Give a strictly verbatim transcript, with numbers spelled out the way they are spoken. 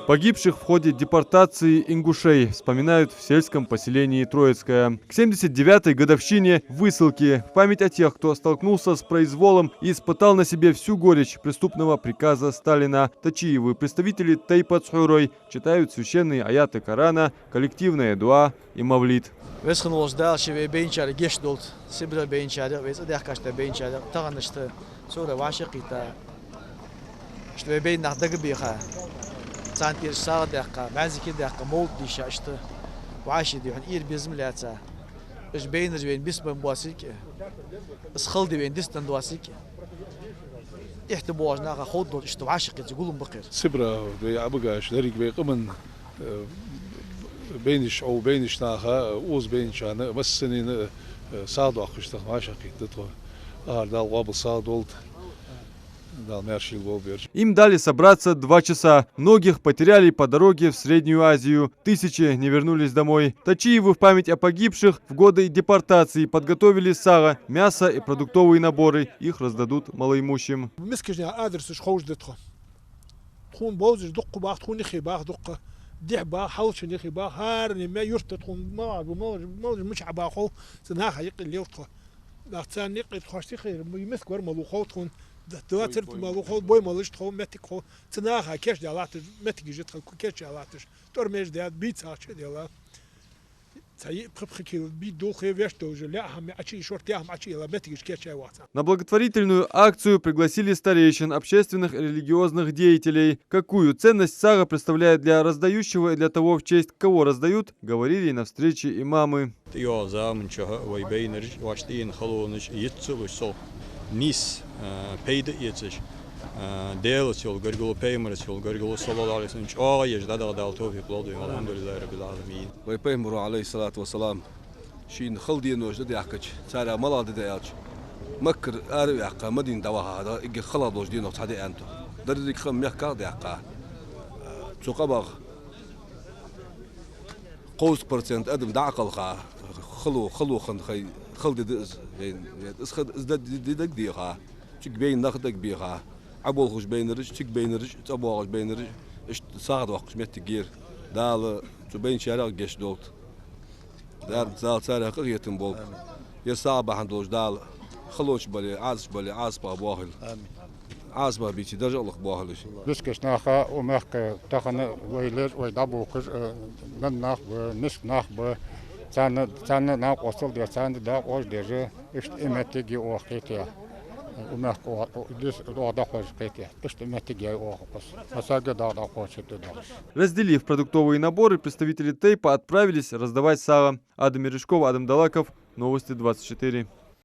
Погибших в ходе депортации ингушей вспоминают в сельском поселении Троицкое. К семьдесят девятой годовщине высылки, в память о тех, кто столкнулся с произволом и испытал на себе всю горечь преступного приказа Сталина, Тачиевы представители тайпа Цхьорой читают священные аяты Корана, коллективное дуа и мавлид. Веза хинна волча Дала ше вай байначарга гешт долда, Сибре байначарга, вай цӀадаьхкача байначарга, таханарча цӀера вӀашагӀкхийтта, иштта вай байнараш дагабеха, царна тӀера сагӀа даьккха, маьждиге даьккха, мовлид дийша, иштта вӀаший дихьун ира безам лаьца. Иштта байнараш вайна бисбан боацилга, из хала ди вайна дицдан доацилга, тӀехьа боагӀача наха ховргдолаш иштта вӀашагӀкхийтта гулам ба-кх ер. Сибре вай Ӏобугаш, деррига вай къаман, э, байнаш, Ӏо байнача наха, укхаза байначарна, массанена, э, сагӀа доаккхаш тахан вӀашагӀкхийтта тхо. ХӀара Дала къоабал сагӀа долда. Дала маьрша хийла болба вай. Им дали собраться два часа. Многих потеряли по дороге в Среднюю Азию. Тысячи не вернулись домой. Тачиевы в память о погибших в годы депортации подготовили сагӀа, мясо и продуктовые наборы. Их раздадут малоимущим. Мискача наха адресаш ховш да тхо. Тхона бовзаш дукха бах, тхона юхе бах дукха. Дехьа бах, хьалча юхе бах, хӀаране мел юрта тхона мала бу, мала, мала мича бахов, цу наха юкъе лел тхо. Нах царна юкъе тхоашта юхе, миска вар малув хов тхона, д-, д-, церт малув хов, бой малаш тхо, моттиг хов. Цу наха кийчдаь латташ моттигаш я тха, кийчдаь латташ. ТӀормеш даьд, бийцача дела. Цхьа йиъ-пхи-пхи кила бий дулх вешта долаш, лаьа хӀама Ӏочуйий, шортта хӀама Ӏочуйий, моттигаш кийчъяь вахца. На благотворительную акцию пригласили старейшин, общественных и религиозных деятелей. Какую ценность сагӀа представляет для раздающего и для того, в честь кого раздают, говорили на встрече имамы. ТӀайоагӀача заман чухь вай байнараш, вӀаштӀехьа халонаш йиццалуш цох нийса, а, пайда эцаш, а, Даьлаца йола гаргало, Пайхамараца йола гаргало, саллаллахӀу ӀалайхӀи ва саллам, чӀоагӀа еш дӀадаха Дала товфикъ лолда вайна. АлхьамдулиллахӀи раббил Ӏаламин. Вай Пайхамаро, ӀалайхӀи ссалату ва ссалам, шийна хала деношта дӀадаьхкача, царех малагӀа да аьлча, Маккара араваьккха, Мадина дӀаваха, дӀа эггара хала долча деношта цхьа да аьннад. Деррига къам мехках даьккха. Цу къамах кховзткъа процент адам дӀакхалха, хало, хало хинна хай, хала ди да из, вайна, из ха-, из ди дагадеха, цига байна нах дагабеха, Ӏоболхаш байнараш, цига байнараш, цӀабоагӀаш байнараш, иштта сагӀа доаккхаш моттиг я ер. Дала цу байначарех гешт долда. Дала, Дала царех къахетам болба. Ер сагӀа бахьан долаш Дала халонаш бале, Ӏазапаш бале, Ӏазапах боахийла. Амин. Ӏазапах бийцача даржах лакхбоахийла уж. Мискача наха укх мехка тахан вай леш, вай дӀабувхаш, э, наннах ба, миска нах ба. Царна, царна накъостал деш, царна дакъош деш, иштта из моттиг я оаха кхетаяь. Укх мехка оаха, оаха дӀахьош кхетаяь. Иштта из моттиг я оаха укхаза. Массаьрга дагӀа дӀакхоачаргда дагӀаш. Разделив продуктовые наборы, представители тайпа отправились раздавать сагӀа. Адам Мережков, Адам Далаков, Новости двадцать четыре.